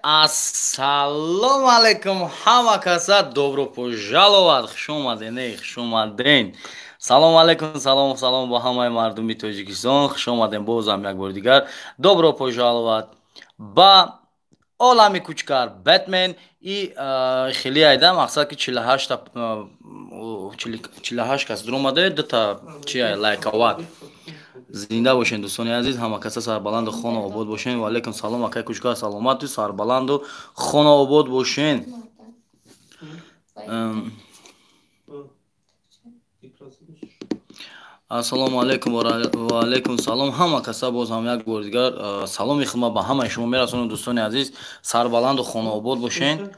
Ассалому алайкум ҳама каса, добро пожаловать, хуш омаден, хуш омаден. Салом алайкум, салом, салом ба ҳамаи мардуми Тоҷикистон, хуш омаден бозам як бори дигар. Добро пожаловать ба олами Кучкар Бэтмен и хеле айда мақсад ки 48 кас дуромада, дута чи лайкават. Зинда бошен дӯстони азиз, ҳама каса сарбаланду хона обод бошен. Ва алайкум салом, акай Кучкар, саломату сарбаланду хона обод бошен. Ассалому алайкум ва алайкум салом ҳама каса, боз ҳам як бор дигар саломи хидмат ба ҳамаи шумо мерасонам дӯстони азиз, сарбаланду хонаобод бошен.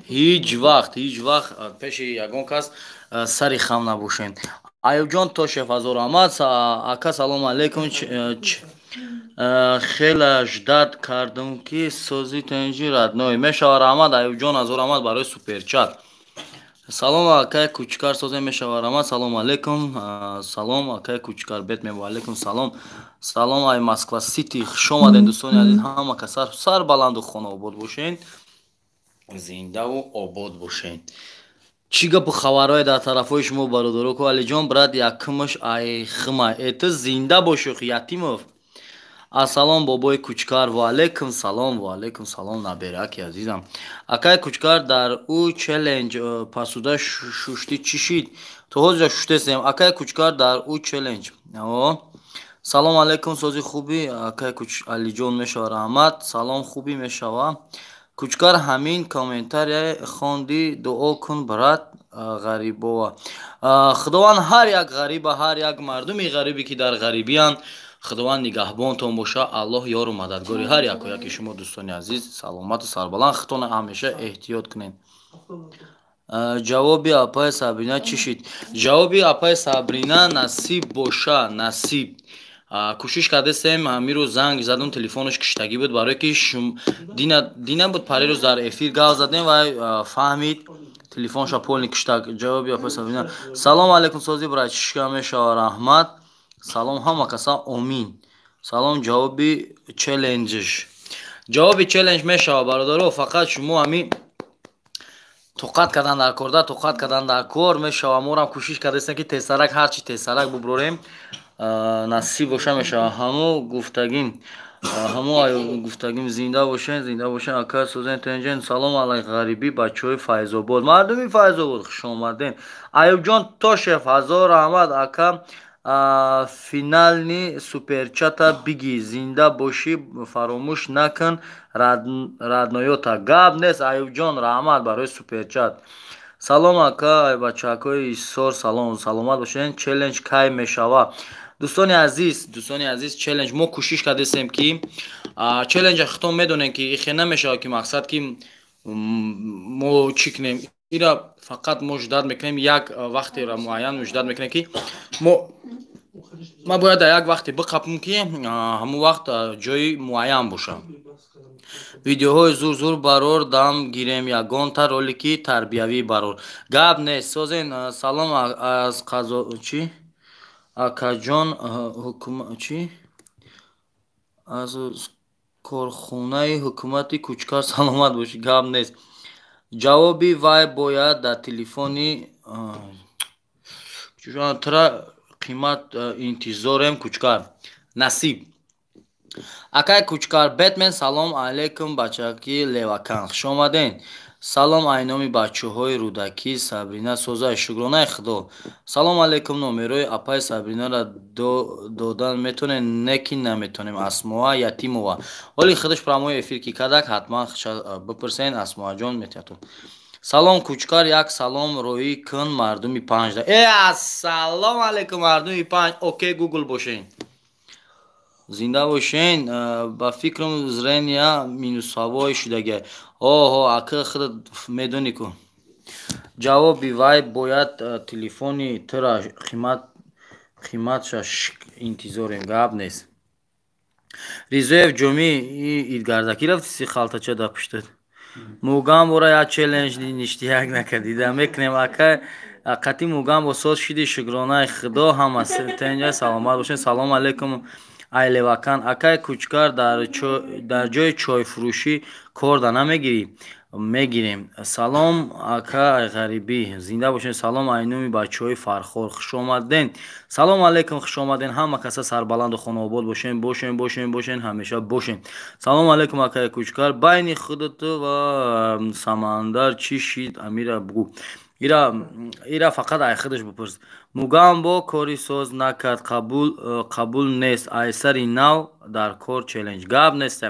Ҳеҷ вақт, ҳеҷ вақт пеши ягон кас сари хам набошен. Аюбҷон Тошев, ҳазор раҳмат. Ака, салому алайкум, хела ждать кардам ки сози тенҷи родной мешава. Раҳмат, Аюбҷон, ҳазор раҳмат барои суперчат. Салом акай Кучкар, созе мешава, раҳмат. Салом алайкум, салом акай Кучкар Бэтмен, ва алайкум салом. Салом ай Москва Сити, хуш омаден дӯстони азиз, ҳама каса сарбаланду хонаобод бошен, зиндаву обод бошен. Чӣ гапу хабарҳое дар тарафҳои шумо бародаро? Ку Алиҷон брат, якумаш ай хима это зинда бошух Ятимов. Ассалом бобои Кучкар, ва алайкум салом, ва алайкум салом набераки азизам. Акай Кучкар, дар ӯ челлендж пасуда шушти чӣ шид? То ҳозира шуштесем. Акай Кучкар, дар ӯ челлендж. Салом алайкум, сози хуби акай Алиҷон мешава, раҳмат. Салом, хуби мешава. Кучкар, ҳамин комментария хонди, дуо кун брат ғарибова. Худованд ҳар як ғариба, ҳар як мардуми ғарибе ки дар ғарибиянд, Худованд нигаҳбонтон боша, Аллоҳ ёру мададгори ҳар яку яки шумо дӯстони азиз, саломату сарбаланд, худтона ҳамеша эҳтиёт кунед. Ҷавоби апаи Сабрина чӣ шид? Ҷавоби апаи Сабрина насиб боша, насиб. Кӯшиш кардесем, ҳамин рӯз занг задум, телефонаш киштагӣ буд, барое ки дина буд, парирӯз дар эфир гап задем ва фаҳмид, телефонша полни киштак. Ҷавоби апаи Сабрина. Салом алайкум, сози братишка мешава, раҳмат. Салом ҳама каса, омин. Салом, ҷавоби челленҷш. Ҷавоби челлендж мешава бародаро, фақат шумо ҳамин тоқат кардан дар кор, да тоқат кардан дар кор мешава. Морам кӯшиш кардастем ки тезтарак, ҳарчи тезтарак буброрем, насиб боша мешава. Ҳамо гуфтагим, ҳамо гуфтагим, зинда бошен, зинда бошен ака, созен тенҷен. Салом алайк ғарибӣ, бачаҳои Файзобод, мардуми Файзобод, хуш омаден. Аюбҷон Тошев, ҳазор раҳмат ака, финални суперчата биги, зинда бошӣ, фаромӯш накун родноёта. Гап нест, Аюбҷон, раҳмат барои суперчат. Салом ака, ай бачаакҳои Исор, салом, саломат бошен. Челлендж кай мешава? Дӯстони азиз, дӯстони азиз, челлендж мо кӯшиш кардесем ки челленджа худтон медонем ки ихе намешава ки мақсад ки мо чӣ кунем, ира фақат мо ждать мекунем, як вақтеро муайян ждать мекунем ки мо ман бояд дар як вақте биқапам ки ҳамон вақт ҷои муайян боша. Видеоҳои зур зур барор, дам гирем, ягонта ролики тарбиявӣ барор. Гап нест, созен. Салом аз қазо чӣ акаҷон, чӣ аз корхонаи ҳукумати Кучкар, саломат бошӣ. Гап нест. Ҷавоби вай бояд дар телефони тра қимат интизорем Кучкар. Насиб. Акай Кучкар Бэтмен, салом алейкум бачаки Левакан, хуш омаден. Салом айноми бачаҳои Рӯдакӣ, Сабрина созай, шукронаи Худо. Салом алейкум, номерои апаи Сабринаро додан метонем, не ки наметонем. Асмоа Ятимова. Ҳоли худаш прямой эфир ки кардак, ҳатман бипурсен, Асмоаҷон метиҳатон. Салом Кучкар, як салом роӣ кун мардуми панҷда. Э, ассалому алейкум мардуми панҷ. Окей, Гугл бошен. Зинда бошен. Ба фикрам зрения минусовой шудагиа. Оҳо, ака худат медонӣ ку. Ҷавоби вай бояд телефони тура қиматша интизорем, гап нест. Ризоев ҷомӣ идгардакӣ рафти си халтача дар пуштат. Мугамбора як челлендж ништияк накардида мекунем ака. Қати Мугамбо соз шиди, шукронаи Худо, ҳама тенҷа саломат бошед. Салом алейкум Айлевакан. Акай Кучкар, дар ҷои чойфурӯшӣ кор да намегирӣ? Мегирем. Салом ака Ғарибӣ, зинда бошед. Салом айнуми бачаҳои Фархор, хушомаден. Салом алейкум, хушомаден. Ҳама каса сарбаланду хонаобод бошен, бошен, бошен, бошен, ҳамеша бошен. Салом алейкум акай Кучкар, байни худату ва Самандар чӣ шид, Амира бугӯ. Ира фақат ай худаш бипурс. Мугамбо кори соз накард, қабул нест. Айсари нав дар кор челлендж. Гап нест.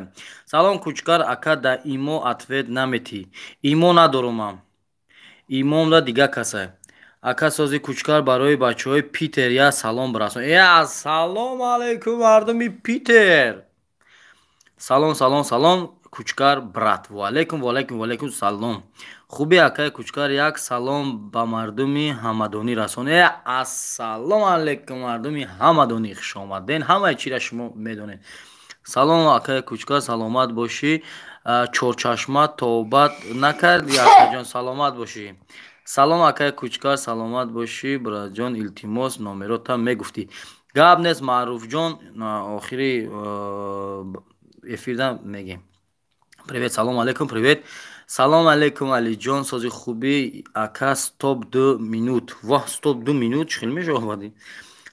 Салом Кучкар, ака да имо ответ наметӣ. Имо надорумам. Имомда дига касай. Ака сози Кучкар, барои бачаҳои Питер я салом бирасон. Э, ассалому алейкум мардуми Питер. Салом, салом, салом Кучкар брат. Ва алейкум, ва алейкум, ва алейкум салом. Хуби акай Кучкар, як салом ба мардуми ҳамадонӣ расон. Э, ассалому алейкум мардуми ҳамадонӣ, хушомаден. Ҳамаи чира шумо медонед. Салом акай Кучкар, саломат бошӣ. Чорчашма тобат накарди акаҷон, саломат бошӣ. Салом акай Кучкар, саломат бошӣ братҷон, илтимос номерота мегуфтӣ. Гап нест Маъруфҷон, охири эфирда мегем. Привет, салом алейкум, привет. Салом алейкум Алиҷон, сози хубӣ ака, стоп 2 минут. Воҳ, стоп 2 минут чӣ хел мешавад?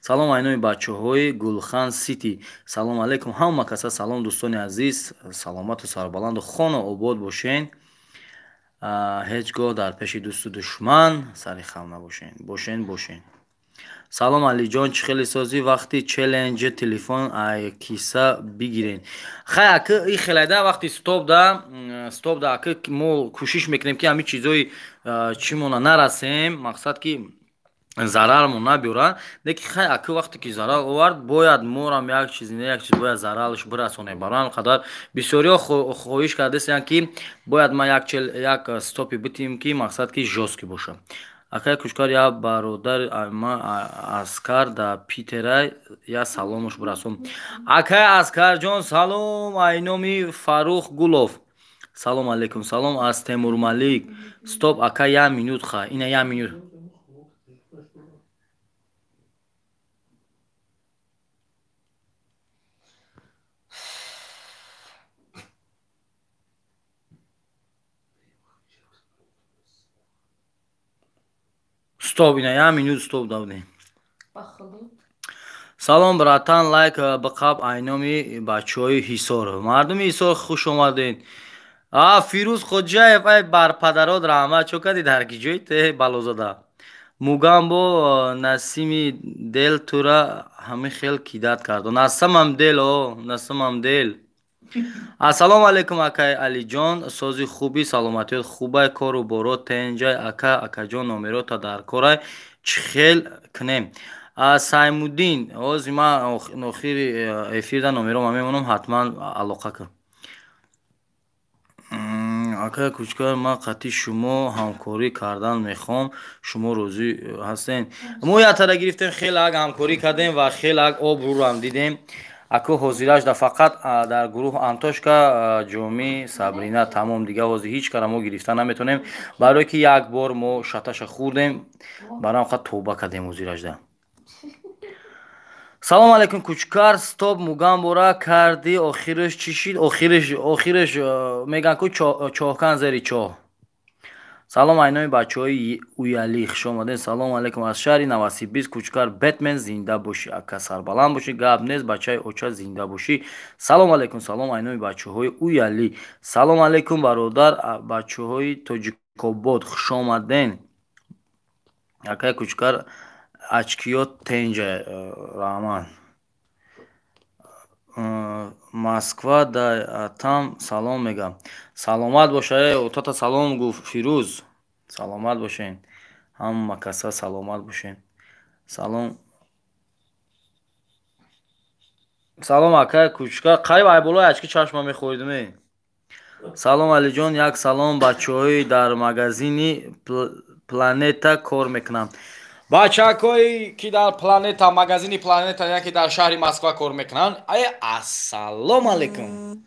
Салом айноми бачаҳои Гулхан Сити. Салом алейкум ҳама каса, салом дӯстони азиз, саломату сарбаланду хону обод бошен. Ҳеҷ гоҳ дар пеши дӯсту душман сари хам набошен. Бошен, бошен. Салом Алиҷон, чӣ хеле созӣ, вақти челленҷ телефон ай киса бигирен. Хай ака и хелайда вақти стоп да ака мо кӯшиш мекунем ки ҳамин чизои чимона нарасем, мақсад ки зарармон набиёрад. Лекин хай ака вақте ки зарар овард, бояд морам як чиз не як чиз бояд зарарш бирасонем. Барои ҳамин қадар бисёриҳо хоҳиш кардастанд ки бояд ман як стопи битим ки мақсад ки жёсткий бошад. Акай Кучкар, я бародар ма Аскар да Питерай я саломуш бирасон. Акай Аскарҷон, салом айноми Фарух Гулов. Салом алейкум, салом аз Темурмалик. Стоп ака я минут ха, ина я минут. Стоп, ина я минут стоп давдем. Салом братан, лайк биқаб айноми бачаҳои Ҳисор. Мардуми Ҳисор хуш омадед. А Фирӯз Хоҷаев, ай бар падарот раҳмат, чо кардӣ дар ки ҷои те балозада. Мугамбо Насими дел тура ҳамин хел кидат кард. Насамам дел, о, насамам дел. Ассалому алейкум акай Алиҷон, сози хуби, саломатиёт хубай, кору боро тенҷай ака, акаҷон номерота дар корай, чӣ хел кунем? Саймуддин, ҳозир ман охири эфирда номерома мемонам, ҳатман алоқа кун. Акай Кучкар, ман қатъи шумо ҳамкорӣ кардан мехоҳам, шумо розӣ ҳастен? Мо яктара гирифтем, хеле ак ҳамкорӣ кардем ва хеле ак обрӯрам дидем. Аку ҳозираш да фақат дар гурӯҳ Антошка, Ҷомӣ, Сабрина, тамом, дига ҳозир ҳеҷ кара мо гирифта наметонем, барое ки як бор мо шаташа хӯрдем, барои ҳам тоба кардем ҳозирашда. Салом алейкум Кучкар, стоп Мугамбора карди, охираш чӣ шид? Охираш мегӯянд ку чоҳкан зери чоҳ. Салом, айнои бачаҳои Уялӣ, хуш омадед. Салом алейкум аз шаҳри Новосибирск. Кучкар Бэтмен, зинда бошӣ, ака, сарбаланд бошӣ. Гап нест, бачаи оча, зинда бошӣ. Салом алейкум, салом, айнои бачаҳои Уялӣ. Салом алейкум, бародар, бачаҳои Тоҷикобод, хуш омаден. Акай Кучкар, очкиё тенҷа, раҳмат. Москва да там салом мегам. Саломат боша, отата салом гуфт Фирӯз. Саломат бошен, ҳама каса саломат бошен. Салом, салом, акай Кучкар. Қариб ай болои очки чашма мехӯридме. Салом, Алиҷон, як салом бачаҳои дар магазини Планета кор мекунам. Бачакое ки дар Планета, магазини Планета, яке дар шаҳри Москва кор мекунанд, э, ассалому алайкум,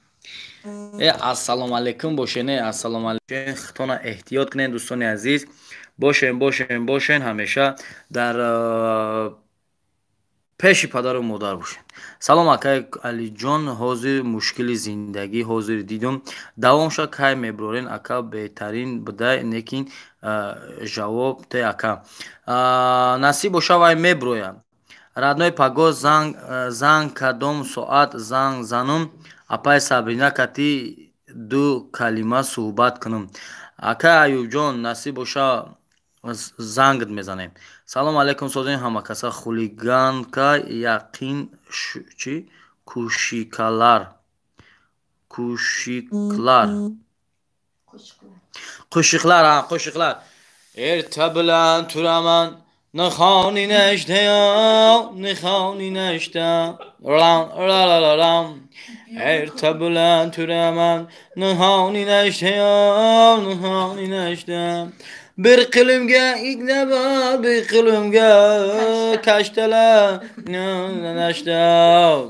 э, ассалому алайкум бошен, э, ассалому алайкум. Худтона эҳтиёт кунед, дӯстони азиз. Бошен, бошен, бошен, ҳамеша дар пеши падару модар бошед. Салом, акай Алиҷон, ҳозир мушкили зиндагӣ ҳозир дидум. Давомша кай мебурорен, ака? Беҳтарин будай, лекин жавоб те, ака. Насиб боша, вай мебурояд. Родной, паго занг кадом соат занг занум, апай Сабрина кати ду калима суҳбат кунум? Акай Аюбҷон, насиб боша, зангт мезанем. Салом алейкум, созин ҳамакаса. Хулиганка яқин чи кушикалар, кушиклар, қӯшиқлар, қӯшиқлар. Эрта билан тураман, нихони наштаё, нихони нашта, рам, эрта билан тураман, нихони наштаё, нихони нашта. Bir qilimga igna bor, bir qilimga kashtalar nashta.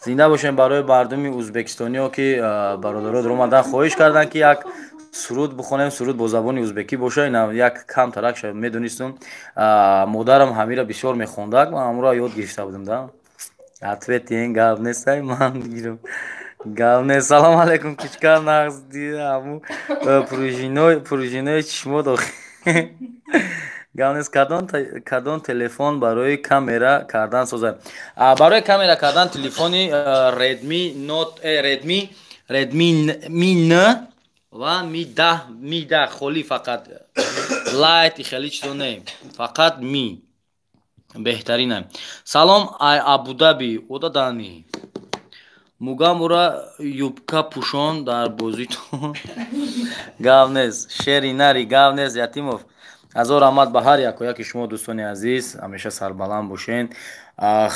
Зинда бошем. Барои мардуми ӯзбекистониё, ки бародаро омадан, хоҳиш карданд, ки як суруд бихонем, суруд бо забони ӯзбекӣ боша. Ина як камтарак медонистум, модарам ҳамира бисёр мехондак, ман ҳамуро ёд гирифта будем да. Ответ ин гап нестай, ман гирам, гап нест. Салом алейкум, Кучкар, нағз ҳаму пружинои чишмо дохи. Гап нест. Кадом телефон барои камера кардан созад? Барои камера кардан телефони Redmi Note, Redmi Mi N ва Mi 10, Mi 10 холи, фақат Lite хеле чизо не, фақат Mi беҳтарина. Салом ай Абудаби одадани мугамура юбка пӯшон дар бозитон. Гап нест, шери нари, гап нест. Ятимов, ҳазор раҳмат ба ҳар яку яки шумо, дӯстони азиз, ҳамеша сарбаланд бошен.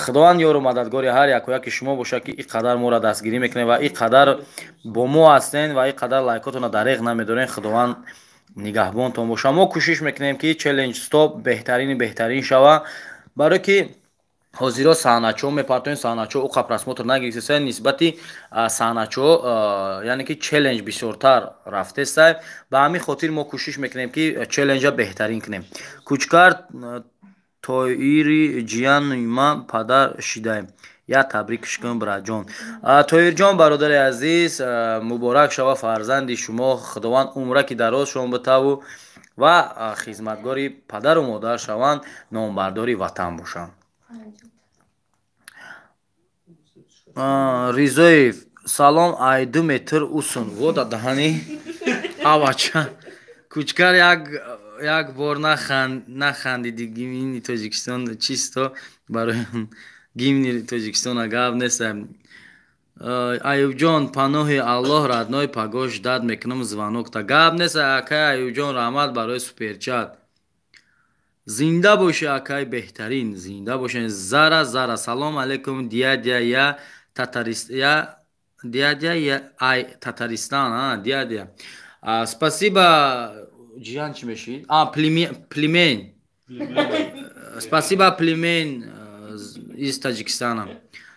Худованд ёру мададгори ҳар яку яки шумо бошад, ки ин қадар моро дастгирӣ мекунед ва ин қадар бо мо ҳастен ва ин қадар лайкотонро дареғ намедорен. Худованд нигаҳбонтон боша. Мо кӯшиш мекунем, ки челлендж стоп беҳтарини беҳтарин шава, барое ки ҳозиро саҳначаҳо мепартоем, саҳначаҳо уқа просмотр нагирифтеса нисбати саҳначаҳо, яъне ки челлендж бисёртар рафтеста. Ба ҳамин хотир мо кӯшиш мекунем, ки челленджа беҳтарин кунем. Кучкар, Тоири ҷияни ман падар шидаем, як табрикш кун, братҷон. Тоирҷон, бародари азиз, муборак шава фарзанди шумо. Худованд умраки дарозшон битаву ва хизматгори падару модар шаванд, номбардори ватан бошанд. Ризоев, салом, ай 2 метр усун вода даҳани авача. Кучкар, як бор нахандиди. Гимни Тоҷикистон чисто барои гимни Тоҷикистона, гап нест. Аюбҷон, паноҳи Аллоҳ, родной, пагош дад мекунам звонокта. Гап нест, акай Аюбҷон, раҳмат барои суперчат. Зинда боши, акай беҳтарин, зинда бошен. Зара, Зара, салом алейкум, дядя, я татарист, я дядя, я ай Татаристан. А дядя, спасибо. Ҷиян чӣ мешид? А, племянник. Спасибо, племянник из Таджикистана.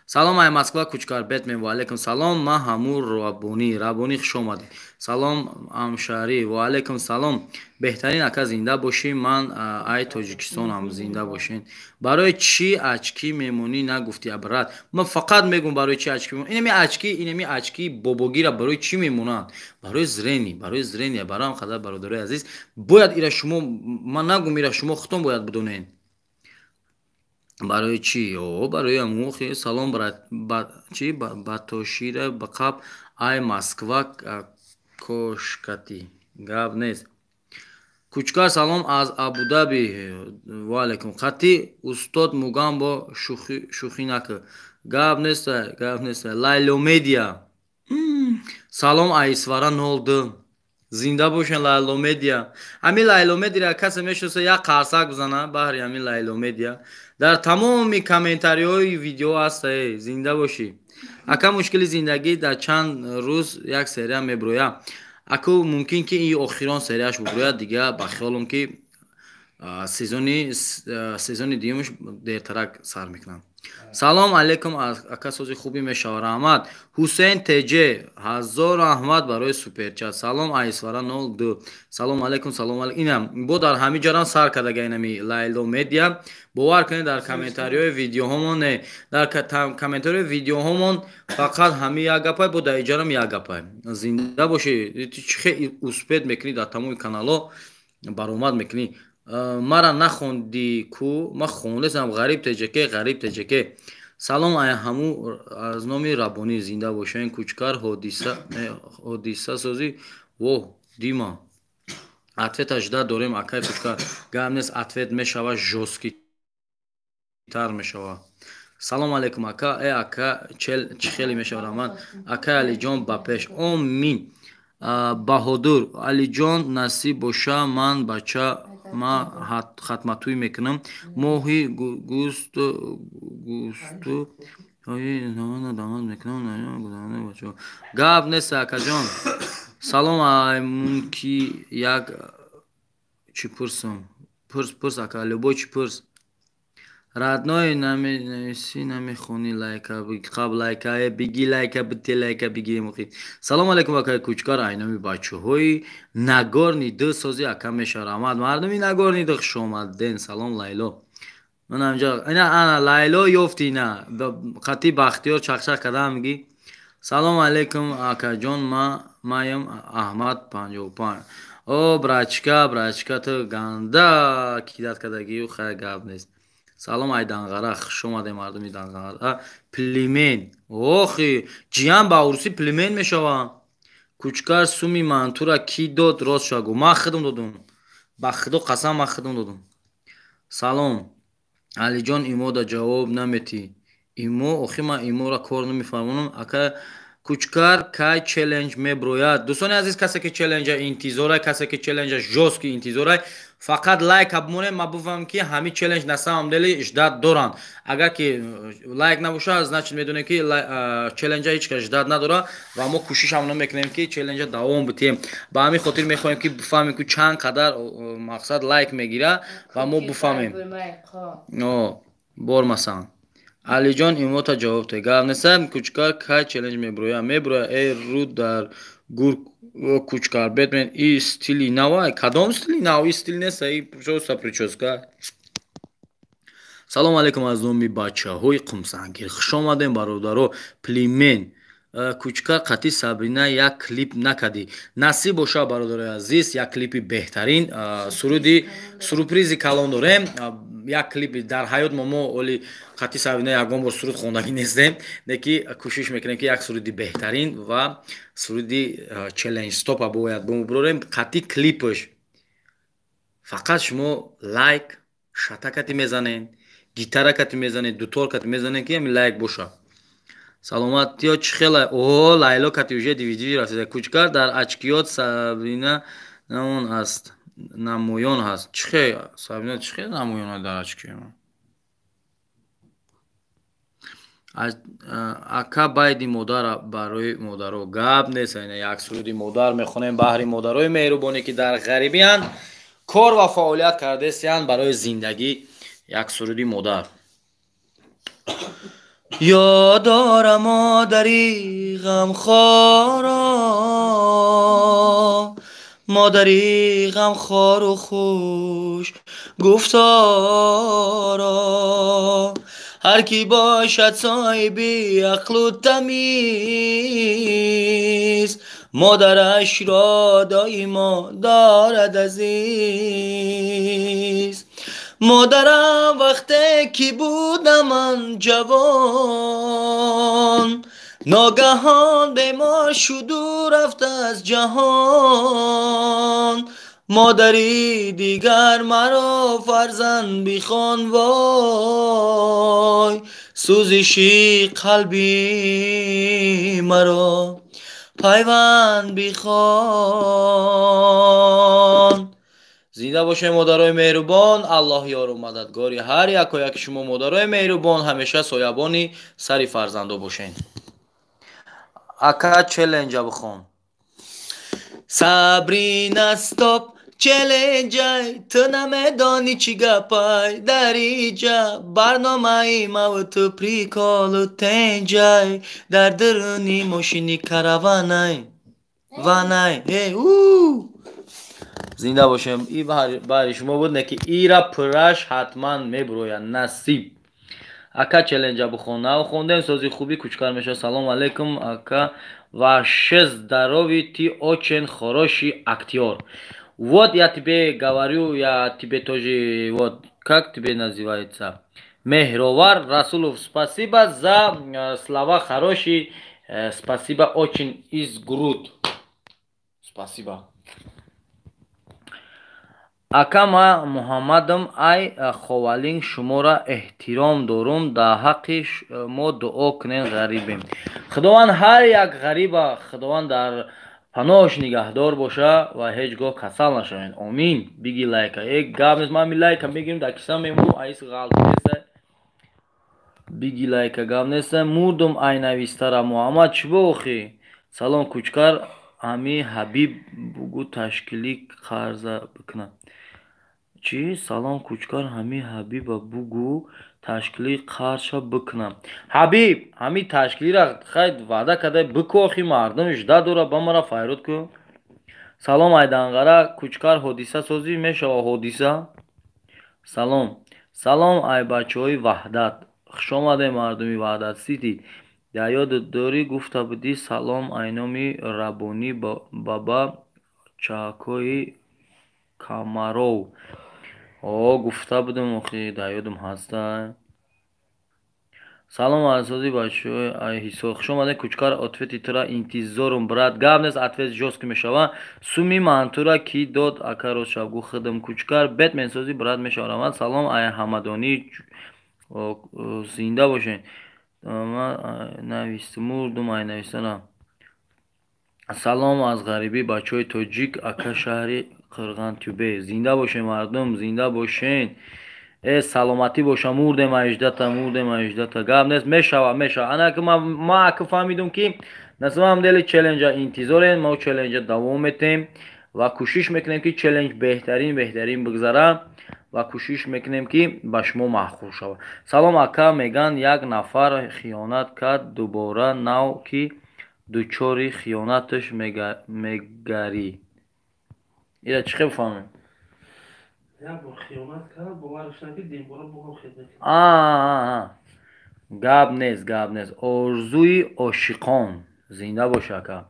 Салом ай Москва, Кучкар Бетмен, ва алейкум салом. Ма ҳамур Раббонӣ, Раббонӣ, хуш омадӣ. Салом Амшарӣ, ва алейкум салом. Беҳтарин ака, зинда бошӣ. Ман ай Тоҷикистонам, зинда бошен. Барои чӣ очки мемонӣ, нагуфтӣ, брат? Ман фақат мегӯм, барои чӣ очки? Инами очки, инами очки бобогира барои чӣ мемонанд? Барои зрение, барои зрение. Барои ҳам қадар, бародарои азиз, бояд ира шумо, ман нагум, ира шумо худтон бояд бидонед барои чӣ. О, барои ҳамун. Салом, брат, чи батошира ба қаб ай Москва, кошкати гап нест. Кучкар, салом аз Абудаби, ва алейкум. Қати устод Мугамбо шӯхӣ накар. Гап нест, гап нест. Лайломедия, салом Айсвара 02, зинда бошен, Лайломедия. Ҳамин Лайломедия касе мешиноса, як қарсак бизана баҳри ҳамин Лайломедия. Дар тамоми комментариҳои видео ҳаста. Зинда бошӣ, ака. Мушкили зиндагӣ, дар чанд рӯз як серия меброя? Аку, мумкин ки ин охирон серияш буброяд. Дига ба хиёлам, ки сезони дуюмаш дертарак сар мекунам. Салом алейкум, ака, сози хубӣ мешава, раҳмат. Ҳусейн Теҷ, ҳазор раҳмат барои суперчат. Салом Айсвара 02, салом алейкум, салом алейкум. Инам бо дар ҳамин ҷарам сар кардага, инами Лайло Медиа. Бовар кунед, дар комментариҳои видеоҳомон, не, дар комментариҳои видеоҳомон фақат ҳамин як гапай, бо дар иҷарам як гапай. Зинда бошӣ, чӣ хел успеть мекунӣ, дар тамоми каналҳо баромад мекунӣ. Мара нахондӣ ку? Ман хондесам. Ғариб Теҷаке, Ғариб Теҷаке, салом ай ҳаму аз номи Раббонӣ, зинда бошен. Кучкар, ҳодиса созӣ. Воҳ, Дима, ответа ждать дорем, акай Кучкар. Гап нест, ответ мешава, жёсткий тар мешава. Салом алейкум, ака. Э, ака, чӣ хеле мешава, раҳмат. Акай Алиҷон, ба пеш, омин. Баҳодур Алиҷон, насиб боша, ман бача ма хатматӯй мекунам моҳи густу густу мекунам. Гап нест, акаҷон. Салом, мунки як чӣ пурсам? Пурс, пурс, ака, любой чӣ пурс. Родной, наменависӣ, намехонӣ. Лайка қаб, лайка биги, лайка бите, лайка бигирем. Салом алейкум, акай Кучкар, айноми бачаҳои Нагорни ду сози, ака, меша, раҳмат. Мардуми Нагорни ду, хушомаден. Салом, Лайло. Манамҷа ина, ана Лайло ёфти, ина қати Бахтиёр чақчақ кардам, миги. Салом алейкум, акаҷон, ма маям Аҳмад 55. О, брачка, брачка, ту ганда кидать кардагию, хай, гап нест. Салом ай Данғара, хуш омадем, мардуми Данғара. Племен, охи ҷиян, ба урусӣ племен мешавам. Кучкар, суми мантура кӣ дод, рост шагу? Ман худам додум, ба худо қасам, ман худам додум. Салом, Алиҷон, имода ҷавоб наметӣ? Имо, охи, ман имора кор намефармонам. Ака Кучкар, кай челлендж меброяд? Дӯстони азиз, касе ки челленджа интизорай, касе ки челленджа жёсткий интизорай, фақат лайка бимонем, ма бифаҳмам, ки ҳамин челлендж на самом деле ждать доранд. Агар ки лайк набошад, значит, медонем, ки челленджа ҳеҷ кас ждать надорад ва мо кӯшишам намекунем, ки челленджа давом битиҳем. Ба ҳамин хотир мехоҳем, ки бифаҳмем, ки чанд қадар мақсад лайк мегирад ва мо бифаҳмем. Бор, масалан, Алиҷон, имота ҷавоб те. Гап неста. Кучкар, кай челлендж меброя? Меброя. Э, рӯ дар гур, Кучкар Бетмен, и стили навай? Кадом стили нав? И стил неста, и просто причёска. Салом алейкум аз номи бачаҳои Қумсангир, хуш омадем, бародаро. Племен, Кучкар, қати Сабрина як клип накардӣ? Насиб боша, бародарои азиз, як клипи беҳтарин, суруди сюрпризи калон дорем. Як клипи дар ҳаёт мо оли қати Сабрина ягон бор суруд хондагӣ нестем, леки кӯшиш мекунем, ки як суруди беҳтарин ва суруди челлендж стопа бояд бимуброрем қати клипаш. Фақат шумо лайк шатакати мезанед, гитаракати мезанед, дуторкати мезанед, ки ҳами лайк боша. Саломатиё чӣ хела? О, Лайло кати уже дивидиви расида. Кучкар, дар очкиёт Сабрина намон аст, намоён ҳаст. Чӣ хел Сабрина, чӣ хел намоён дар очкиё? Ака, байди модар барои модаро. Гап нест, як суруди модар мехонем баҳри модарои меҳрубоне, ки дар ғарибиянд, кор ва фаъолият кардесиянд барои зиндагӣ. Як суруди модар. Ёдора модари ғамхоро, модари ғамхору хуш гуфторо. Ҳар кӣ бошад соҳиби ақлу тамиз, модарашро доимо дорад азиз. Модарам вақте ки будам ман ҷавон, ногаҳон бемор шуду рафт аз ҷаҳон. Модари дигар маро фарзанд бихон, вой, сӯзиши қалби маро пайванд бихон. Зинда бошед, модарои меҳрубон. Аллоҳ ёру мададгори ҳар яко яки шумо. Модарои меҳрубон, ҳамеша соябони сари фарзандо бошед. Ака, челленҷа бихон. Сабрина, стоп, челленҷай, ту намедонӣ чӣ гапай. Дар иҷа барномаи маву ту приколу тенҷай, дар дуруни мошини караванай ванай. У зинда бошем. И баҳри шумо буд, не ки ира пурраш ҳатман мебурояд, насиб. Ака, челленҷа бихон. Нав хондем. Сози хуби кучкар мешавад. Салом алейкум, ака, ваше здоровье, ты очень хороший актер. Вот я тебе говорю, я тебе тоже, вот как тебе называется, Меҳровар Расулов, спасибо за слова хорошие, спасибо очень из груд, спасибо. Ака, ма Муҳаммадам ай Ховалинг, шуморо эҳтиром дорум, дар ҳаққи мо дуо кунен, ғарибем. Худованд ҳар як ғариба, Худованд дар паноҳш нигаҳдор боша ва ҳеҷ гоҳ касал нашавед, омин. Биги лайка, э, гап нест, ман лайка мегирим, дар киса мемурум, айс ғалт неста. Биги лайка, гап неста. Мурдум ай навистара. Муҳаммад, чӣ бо охи? Салом, Кучкар, ҳами Ҳабиб бугӯ ташкилӣ қарза бикунад. Чӣ? Салом, Кучкар, ҳами Ҳабиба бугӯ ташкилӣ қарзша бикунам. Ҳабиб, ҳами ташкилира хай ваъда карда бику, охи мардум жда дора, ба мара файрод ку. Салом айданғара, Кучкар, ҳодиса созӣ мешава, ҳодиса. Салом, салом ай бачаҳои Ваҳдат, хушомадед, мардуми Ваҳдат Сити. Дар ёдат дорӣ, гуфта будӣ: «Салом ай номи Раббонӣ баба чакои Камаров»? О, гуфта будам охи, дар ёдам ҳаста. Салом азози бачаҳои ай Ҳисор, хушомадед. Кучкар, ответи тура интизорум, брат. Гап нест, ответ жёстко мешава. Суми мантура кӣ дод, ака? Ростшав гу худам. Кучкар, Бэтмен сози, брат, мешавад. Салом ай Ҳамадонӣ, зинда бошед. Навист, мурдум ай навистана. Салом аз ғарибӣ, бачаҳои тоҷик, ака, шаҳри Қирғантюбе. Зинда бошед, мардум, зинда бошед. Э, саломатӣ боша. Мурдем аҷдата, мурдем аҷдата. Гап нест, мешава, мешава. Ана ки ма ака фаҳмидум, ки на самом деле челленҷа интизорем. Мо челленҷа давом метем ва кӯшиш мекунем, ки челлендж беҳтарин, беҳтарин бигзара ва кӯшиш мекунем, ки ба шумо маъқул шавад. Салом, ака, меган, як нафар хиёнат кард, дубора нав ки дучори хиёнаташ мегарӣ. Ира чӣ хел фаҳмем? Як бор хиёнат кард, боварш накард, димбора бо ҳам хидмат. Гап нест, гап нест. Орзуи ошиқон зинда боша, ака.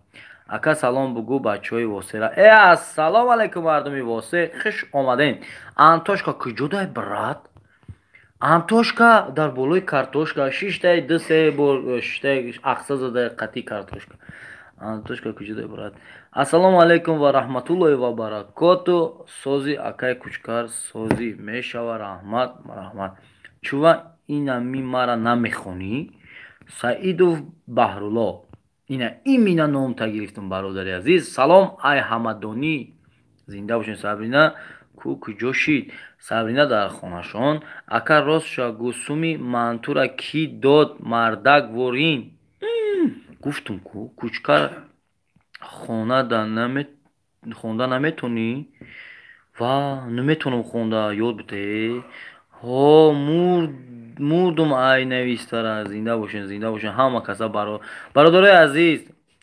Ака, салом бугӯ бачаҳои Восера. Э, ассалому алайкум, мардуми Восе, хуш омадем. Антошка куҷодай, брат? Антошка дар болои картошка шиштай, ду се бор шиштай, ақса задай қатъи картошка. Антошка куҷодай, брат? Ассалому алайкум ва раҳматуллоҳи ва баракоту. Сози, акай Кучкар, созӣ мешава, раҳмат, раҳмат. Чува инами мара намехонӣ? Саидов Баҳрулло, ина имина номта гирифтум, бародари азиз. Салом ай Ҳамадонӣ, зинда бошед. Сабрина ку, куҷо шид? Сабрина дар хонашон. Ака, ростша гӯ, суми мантура кӣ дод, мардак ворин? Гуфтум ку. Кучкар, хонда наметонӣ? Ва наметонам хонда, ёд бите. Ҳо, мурдум, ай навистара. Зинда бошен, зинда бошен ҳама каса. Бародарои азиз,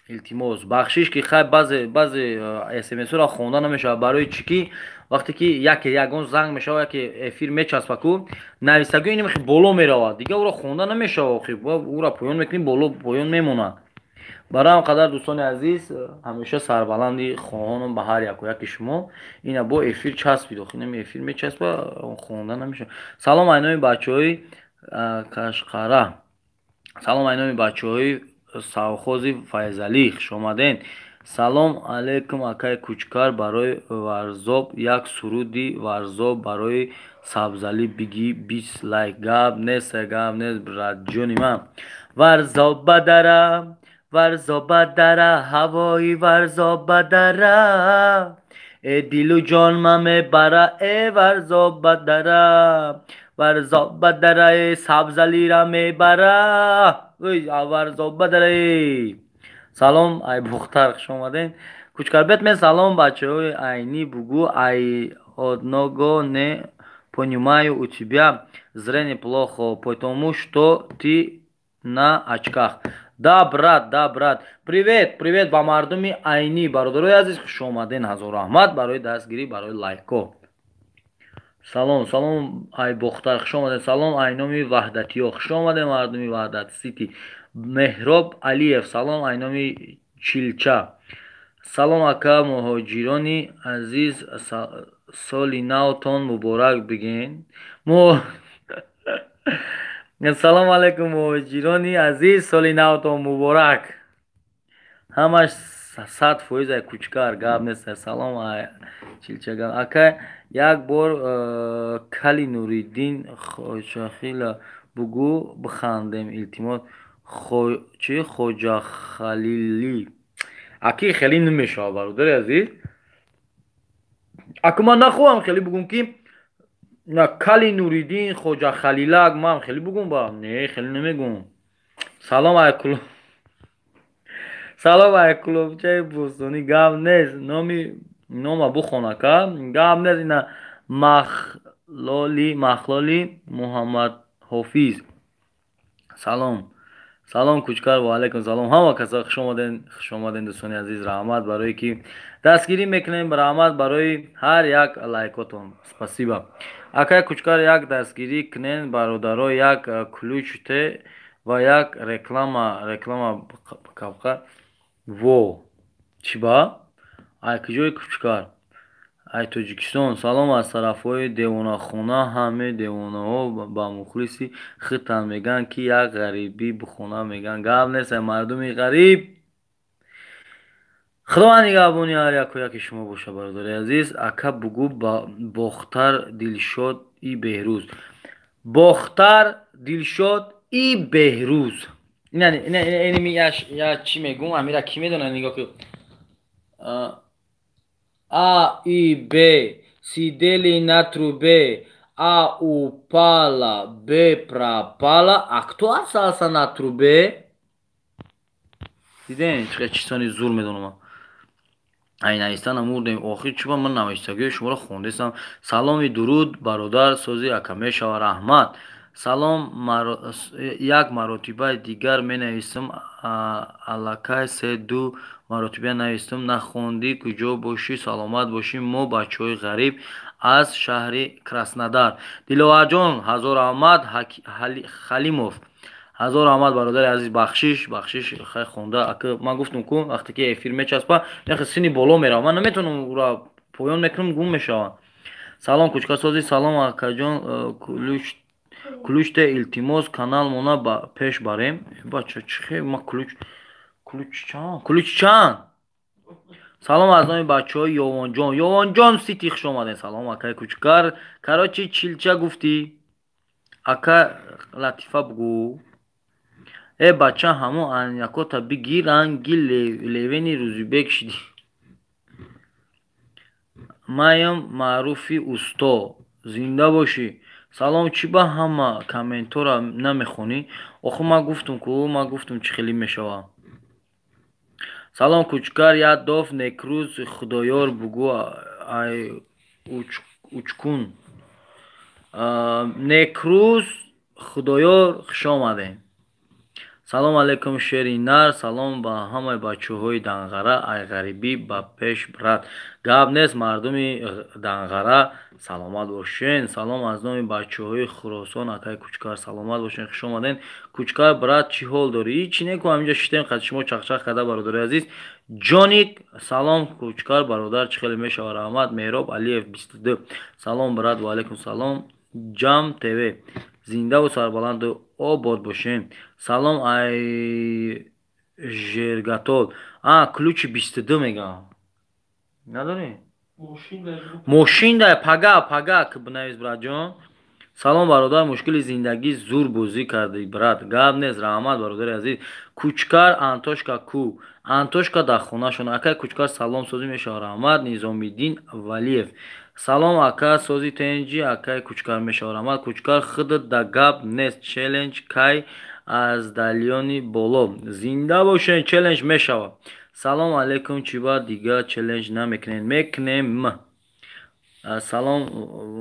илтимос, бахшиш, ки хай баъзе баъзе смсҳоро хонда намешавад. Барои чӣ ки вақте ки яке ягон занг мешавад, яке эфир мечаспа ку, нависагӯ инам боло меравад, дигар ӯро хонда намешавад. Охи ӯро поён мекунӣ, боло поён мемонад. Барои ҳам қадар, дӯстони азиз, ҳамеша сарбаланди хоҳонам ба ҳар яку яки шумо. Ина бо эфир часпид, охи инами эфир мечаспа, хонда намешавад. Салом айноми бачаҳои Кашқара, салом айноми бачаҳои совхози Файзалӣ, хушомаден. Салом алейкум, акай Кучкар, барои Варзоб як суруди Варзоб барои Сабзалӣ биги, 20 лайк. Гап нест, гап нест, братҷони ман. Варзоб ба дара, Варзоб ба дара, ҳавои Варзоб ба дара, э дилу ҷон ма мебара, э Варзоб ба дара, Варзоб ба дара, э Сабзалира мебара, Варзоб ба дара. Салом, ай Бухтар, хуш омаден. Кучкарбетмен, салом, бачаҳои Айнӣ бугӯ. Ай одного не понимаю: у тебя зрение плохо, потому что ты на очках. Да, брат, да, брат. Привет, привет ба мардуми Айнӣ. Бародарои азиз, хуш омаден, ҳазор раҳмат барои дастгирӣ, барои лайкҳо. Салом, салом, ай Бохтар, хуш омаден. Салом, ай номи Ваҳдатиё, хуш омаден, мардуми Ваҳдат Сити. Меҳроб Алиев, салом, ай номи Чилча. Салом, ака, муҳоҷирони азиз, соли навтон муборак биген. Салом алейкум, муҳоҷирони азиз, соли навтон муборак. Ҳамаш 100% ай Кучкар, гап нест. Салом, ай Чилча. Ака, як бор кали Нуриддин Хоҷахила бугӯ, бихандем, илтимос. Чи Хоҷахалилӣ аки хеле намешавад, бародари азиз. Аку ман нахоҳам хеле бугум, ки кали Нуриддин Хоҷахалилак, ман хеле бугум ба не, хеле намегум. Салом, айкуло, салом, айкулобчаи бӯстонӣ. Гап нест, номи нома бухон, ака, гап нест. Ина Махлоли, Махлоли Муҳаммадҳофиз, салом. Салом, Кучкар. Ва алайкум салом, ҳама каса, хуш омаден, хуш омаден, дӯстони азиз. Раҳмат барое ки дастгирӣ мекунем, раҳмат барои ҳар як лайкотон, спасибо. Акай Кучкар, як дастгирӣ кунен, бародаро, як ключ те ва як реклама, реклама кавқа во чӣ ба ай куҷои Кучкар? Ай Тоҷикистон. Салом аз тарафҳои девонахона, ҳаме девонаҳо ба мухлиси хитан, мегӯянд, ки як ғарибӣ бихона, мегӯянд. Гап нест, ай мардуми ғариб. Худованд нигаҳбони ҳар яку яки шумо боша, бародари азиз. Ака, бугӯ Бохтар Дилшод и Беҳрӯз, Бохтар Дилшод и Беҳрӯз. Я чӣ мегӯм, амира кӣ медонад? Нигоҳ ку: А и Б сидели на трубе, А упала, Б пропала, а кто остался на трубе? Дидем, чӣ чизони зур медонам. Ай навистана мурдем. Охир чӣ ба ман навистагиҳои шуморо хондестам. Саломи дуруд, бародар, сози, ака, мешава, раҳмат. Салом, як маротибаи дигар менависам, аллакай се ду маротиба навистам, нахондӣ. Куҷо бошӣ, саломат бошӣ. Мо бачаҳои ғариб аз шаҳри Краснодар. Диловарҷон, ҳазор раҳмат. Халимов, ҳазор раҳмат, бародари азиз. Бахшиш, бахшиш, хай хонда. Ака, ман гуфтам ку, вақте ки эфир мечаспа, яхе сини боло мерава, ман наметавонам, ура поён мекунам, гум мешавад. Салом, Кучкасозӣ. Салом, акаҷон, ключте, илтимос, канал мона ба пеш барем. Бача, чихе ма ключ, ключ чанд, ключ чанд? Салом аз номи бачаҳои Ёвонҷон, Ёвонҷон Сити, хуш омадем. Салом, акаи Кучкар. Короче, Чилча гуфтӣ, ака, латифа бугӯ. Э бача, ҳамон айнакота бигир, ранги левени Рӯзибек шидӣ. Маям маъруфи усто, зинда бошӣ. Салом, чӣ ба ҳама комментҳоро намехонӣ? Охир ман гуфтам ку, ман гуфтам, чӣ хеле мешавад. Салом, Кучкар, як доф некрӯз Худоёр бугӯ, ай Учкун. Некрӯз Худоёр, хуш омадем. Салом алейкум, шери нар. Салом ба ҳамаи бачаҳои Данғара. Ай ғарибӣ ба пеш, брат. Гап нест, мардуми Данғара, саломат бошен. Салом аз номи бачаҳои Хуросон, акай Кучкар, саломат бошен, хуш омаден. Кучкар брат, чӣ ҳол дорӣ? Ҳичи неку, ҳаминҷо шитем, қад шумо чақчақ карда, бародари азиз. Ҷоник, салом, Кучкар бародар, чӣ хеле мешава, раҳмат. Меҳроб Алиев 22, салом, брат. Ва алайкум салом. Ҷам ТВ, зиндаву сарбаланду обод бошем. Салом ай Жергатол. А ключи 22 мегам, надорӣ? Мошин дай, пага пага бинавис, братҷон. Салом, бародар, мушкили зиндагӣ, зур бозӣ кардӣ, брат. Гап нест, раҳмат, бародари азиз. Кучкар, Антошка ку? Антошка дар хонашон. Акай Кучкар, салом, созӣ мешава, раҳмат. Низомиддин Валиев, салом, ака, сози тенҷи, акай Кучкар, мешава, раҳмат. Кучкар, худат да гап нест. Челлендж кай аз далёни боло? Зинда бошен, челлендж мешава. Салом алейкум, чӣ ба дига челлендж намекунем? Мекунем. Салом,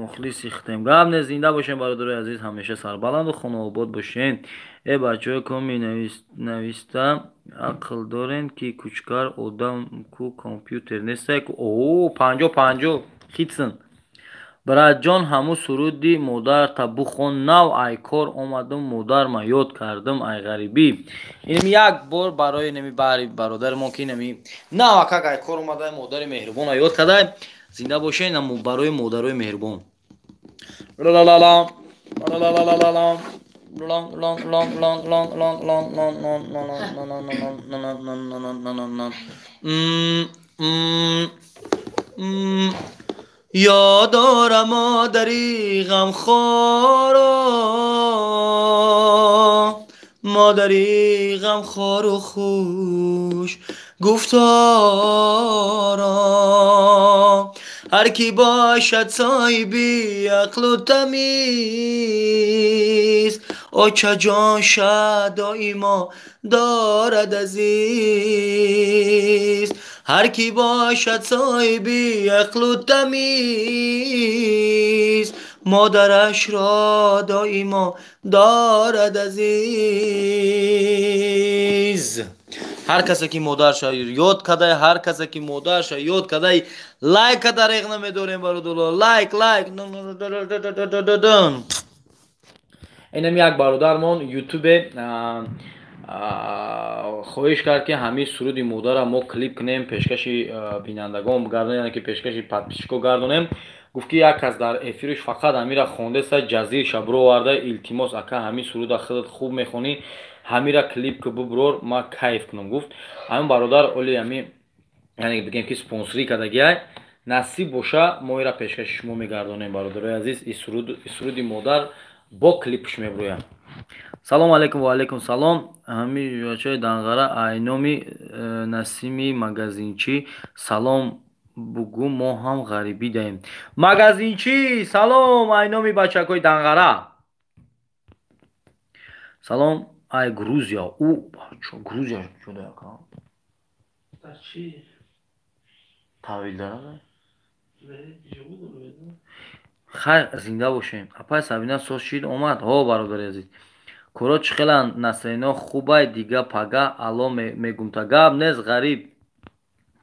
мухлиси хитем. Гап нест, зинда бошен, бародарои азиз, ҳамеша сарбаланду хонаобод бошен. Э, бачаҳои коми нависта, ақл дорен, ки Кучкар одам ку, компютер нестай ку. О, панҷо панҷо хитсн. Братҷон, ҳамун суруди модарта бухон. Нав ай кор омадум, модарма ёд кардум ай ғарибӣ. Инами як бор барои нами баҳри бародари мо, ки нами нав акак ай кор омада, модари меҳрубона ёд кардай. Зинда бошен барои модарои меҳрубон. Ёдора модари ғамхоро, модари ғамхору хуш гуфторо. Ҳар кӣ бошад соҳиби ақлу тамиз, очаҷон доимо дорад азиз. Ҳар кӣ бошад соҳиби ақлу тамиз, модарашро доимо дорад азиз. Ҳар касе ки модарша ёд кадай, ҳар касе ки модарша ёд кадай, лайка дареғ намедорем, бародаро, лайк, лайк. Инам як бародармон ютубе хоҳиш кард, ки ҳамин суруди модара мо клип кунем, пешкаши бинандагон гардонем, яъне ки пешкаши подписчико гардонем. Гуфт, ки як кас дар эфириш фақат ҳамира хондаста, ҷазирша бироварда. Илтимос, ака, ҳамин суруда худат хуб мехонӣ, ҳамира клип ки буброр, ма кайф кунам, гуфт. Ҳамин бародар оли ҳами, яъне бигем, ки спонсорӣ кардагиай. Насиб боша, мо ира пешкаши шумо мегардонем, бародарои азиз. Суруди модар бо клипш мебурӯям. Салому алейкум. Ва алейкум салом. Ҳами бачаи Данғара, айноми Насими магазинчӣ салом бугӯ, мо ҳам ғарибӣ даем. Магазинчӣ, салом, айноми бачакҳои Данғара салом. Ай Грузия. У бачо, Грузия чуда, ака? Таҳвил дара. Хайр, зинда бошем. Апай Сабина, соз шид, омад. Ҳо, бародари азиз, коро чӣ хеланд? Насрино хубай, дига пага ало мегумта. Гап нест. Ғариб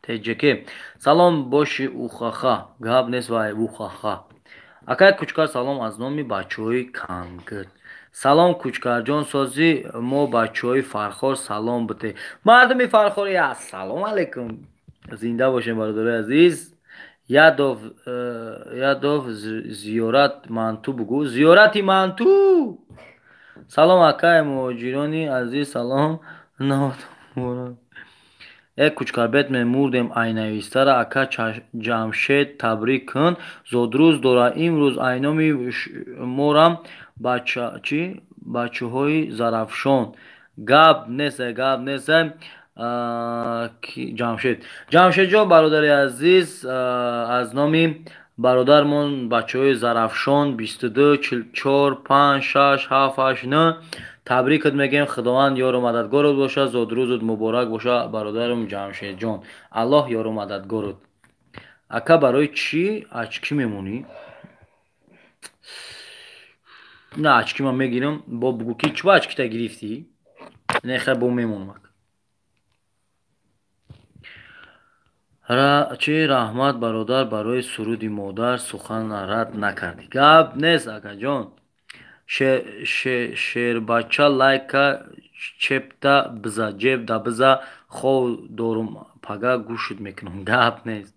теҷеке, салом боши. Ухаха, гап нест вай, ухаха. Акай Кучкар, салом аз номи бачаҳои Кангир. Салом, Кучкарҷон, созӣ? Мо бачаҳои Фархор, салом бите. Мардуми Фархори, ассалому алайкум, зинда бошем, бародарои азиз. Ядов, ядов, зиёрат манту бугӯ, зиёрати манту. Салом, акай муҳоҷирони азиз, салом. Э, Кучкарбет, мемурдем айнавистара. Ака Ҷамшед табрик кун, зодрӯз дора имрӯз. Айноми морам чи бачаҳои Зарафшон. Гап нест, гап нест. Ҷамшед, Ҷамшедҷон, бародари азиз, аз номи бародармон бачаҳои Зарафшон 22 44 5 6 7 8 9 табрикат мегӯем. Худованд ёру мададгорут бошад. Зодрӯзут муборак боша, бародарам Ҷамшедҷон, Аллоҳ ёру мададгорут. Ака, барои чӣ очки мемонӣ? Ина очки ма мегирам, бо бугӯ ки чӣ ба очкита гирифтӣ? Не, хай, бо мемонам. Чӣ раҳмат, бародар, барои суруди модар сухан рад накардӣ. Гап нест, акаҷон. Шербача, лайка чепта биза, ҷеб да биза, хов дорум, пага гӯшт мекунам. Гап нест.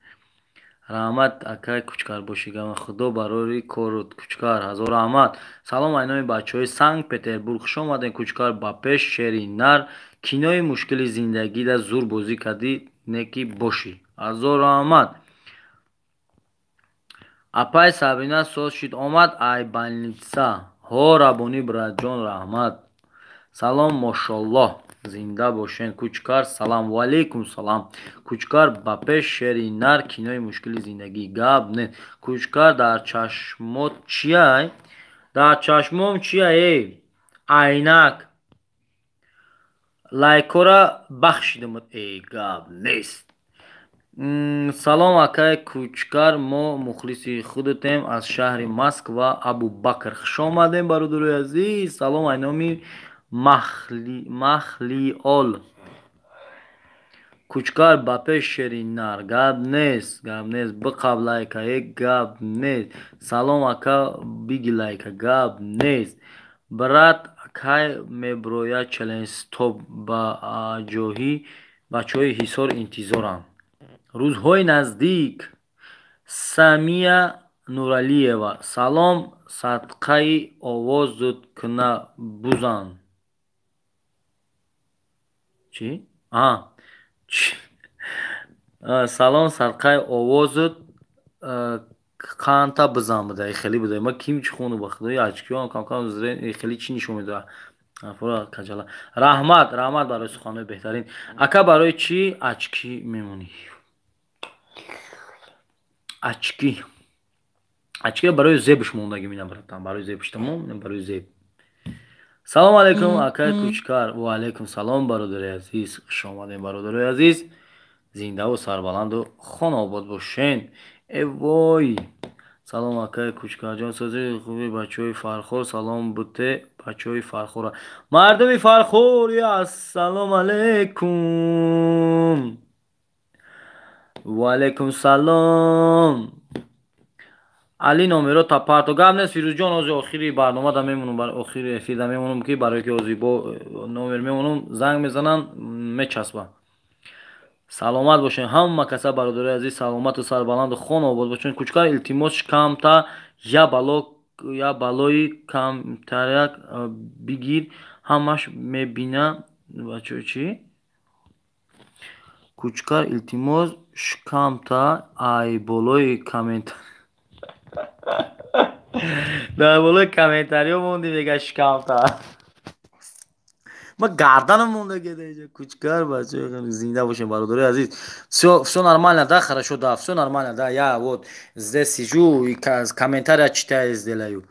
Раҳмат, акай Кучкар, бошӣ. Худо барори корут, Кучкар, ҳазор раҳмат. Салом айноми бачаҳои Санкт Петербург, хуш омадем. Кучкар, ба пеш, шери нар, кинои мушкили зиндагида зур бозӣ кардӣ, неки бошӣ. Ҳазор раҳмат. Апай Сабрина соз шид, омад ай больница. Ҳо, Рабонӣ братҷон, раҳмат. Салом, мошоллоҳ, зинда бошен. Кучкар, салам. Ваалейкум салам. Кучкар, ба пеш, шери нар, кинои мушкили зиндагӣ. Гап нест. Кучкар, дар чашмот чияй? Дар чашмом чияй, эй? Айнак. Лайкора бахшидамад. Эй, гап нест. Салом, акай Кучкар, мо мухлиси худатем аз шаҳри Москва, Абубакр. Хуш омадем, бародарои азиз. Салом айноми Махлиол. Кучкар, ба пеш, шери нар. Гап нест, гап нест. Биқаб лайка, э, гап нест. Салом, ака, биги лайка. Гап нест. Брат, кай меброяд челлендж стоп? Ба ҷоҳӣ бачаҳои Ҳисор интизоранд. Рӯзҳои наздик. Самия Нуралиева, салом, садқаи овозут куна бузан. Чӣ? Салом, садқаи овозут қанта бизан буда, хеле буда. Ма ким чӣ хону, ба худои очкиёам камкам хеле чӣ нишон медоҳад. Каҷала. Раҳмат, раҳмат барои суханҳои беҳтарин. Ака, барои чӣ очки мемонӣ? Очки. Очкиро барои зебш мондагӣ минам, братан, барои зебш, тамом, барои зеб. Салом алейкум, акай Кучкар. Ва алейкум салом, бародари азиз. Хуш омадем, бародарои азиз. Зиндаву сарбаланду хонаобод бошен. Э вой. Салом, акай Кучкарҷон, сози хуби, бачаҳои Фархор, салом буте бачаҳои Фархора. Мардуми Фархор, ассалому алейкум. Ва алейкум салом. Али, номеро тапарто. Гап нест, Фирӯзҷон, ҳозир охири барнома да мемонам, охири эфир да мемонам, ки барое ки ҳозир бо номер мемонам, занг мезананд, мечаспам. Саломат бошед ҳама каса, бародарои азиз, саломату сарбаланду хонаобод бошед. Кучкар, илтимос, камта я бало, я балои камтарак бигир, ҳамаш мебина. Бачо, чӣ? Кучкар, илтимос, шкамта ай болои коммент, дар болои комментариё монди, мега шкамта. Ма гарданам монда геда. Кучкар, бачо, зинда бошем, бародарои азиз. Все, все нормально, да, хорошо, да, все нормально, да, я вот здесь сижу и комментария читаю, сделаю.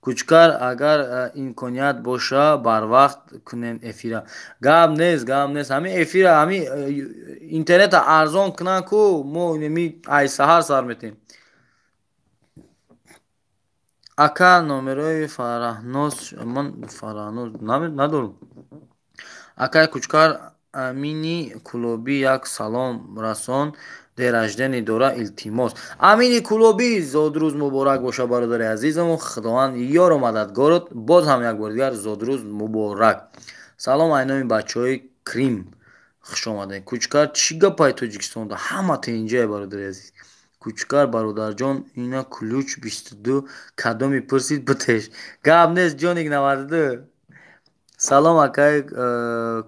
Кучкар, агар имконият боша, барвақт кунем эфира. Гап нест, гап нест. Ҳамин эфира, ҳамин интернета арзон кунанд ку, мо инами ай саҳар сар метем. Ака, номерои Фараҳноз. Ман Фараҳноз надорам. Акай Кучкар, Амини Кулобӣ як салом расон, день рождения дора, илтимос. Амини Кулобӣ, зодрӯз муборак боша, бародари азизам. Худованд ёру мададгорот. Боз ҳам як бори дигар зодрӯз муборак. Салом айноми бачаҳои Крим, хуш омадед. Кучкар, чӣ гапай, Тоҷикистонда ҳама тенҷае, бародари азиз. Кучкар, бародарҷон, ина ключ 22, кадоми пурсид, битеш. Гап нест, ҷоник 92. Салом, акай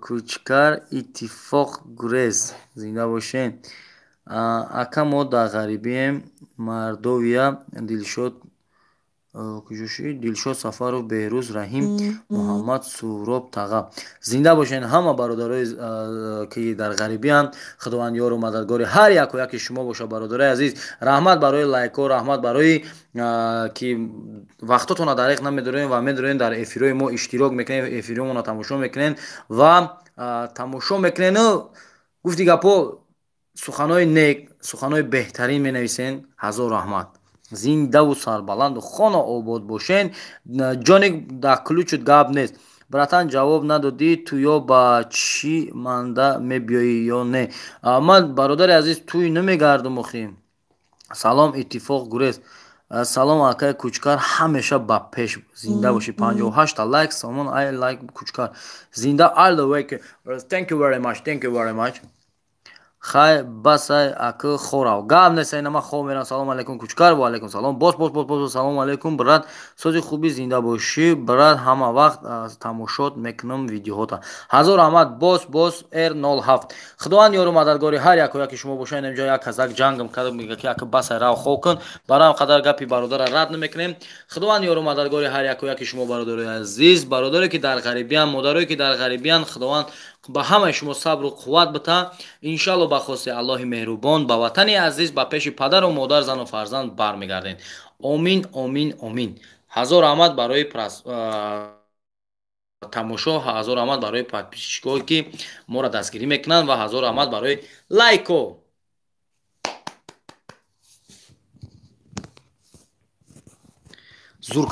Кучкар, иттифоқ гурез, зинда бошен. Ака, мо дар ғарибием, Мордовия. Дилшод куҷо шид? Дилшод Сафаров, Беҳрӯз Раҳим, Муҳаммад Суроб Тағаб, зинда бошен ҳама бародарое, ки дар ғарибианд. Худованд ёру мададгори ҳар яку яки шумо боша, бародарои азиз. Раҳмат барои лайкҳо, раҳмат барои ки вақтотонро дариқ намедорем ва медорем, дар эфирҳои мо иштирок мекунем, эфирҳомонро тамошо мекунем ва тамошо мекунену гуфти гапҳо, суханҳои нек, суханҳои беҳтарин менависен. Ҳазор раҳмат. Зиндаву сарбаланду хона обод бошен. Ҷони дар ключут гап нест. Братан, ҷавоб надодӣ, ту ё ба чӣ манда мебиёӣ ё не? Ман, бародари азиз, туй намегардам охи. Салом, иттифоқ гурез. Салом, акай Кучкар, ҳамеша ба пеш, зинда бошӣ. 58-та лайк, сомон ай лайк. Кучкар зинда, all the way. Thank you very much, thank you very much. Хай, басай, акы хорав, гап нест, ина ман хоб мерам. Салом алейкум, Кучкар. Ва алейкум салом. Боз, боз, боз, боз. Салом алейкум, брат, сози хуби, зинда бошӣ, брат, ҳама вақт тамошот мекунам видеоҳота. Ҳазор раҳмат. Боз, боз р 07. Худованд ёру мададгори ҳар яко яки шумо боша. Инҷо як казак ҷангам кард, мега ки ака, басай, рав, хоб кун. Барои қадар гапи бародара рад намекунем. Худованд ёру мададгори ҳар яко яки шумо, бародарои азиз, бародаре ки дар ғарибиян, модарое ки дар ғарибиян. Худованд ба ҳамаи шумо сабру қувват бита. Иншалло, ба хости Аллоҳи меҳрубон, ба ватани азиз, ба пеши падару модар, зану фарзанд бармегардем. Омин, омин, омин. Ҳазор раҳмат барои тамошо, ҳазор раҳмат барои подписчикое ки моро дастгирӣ мекунанд ва ҳазор раҳмат барои лайко. Зур.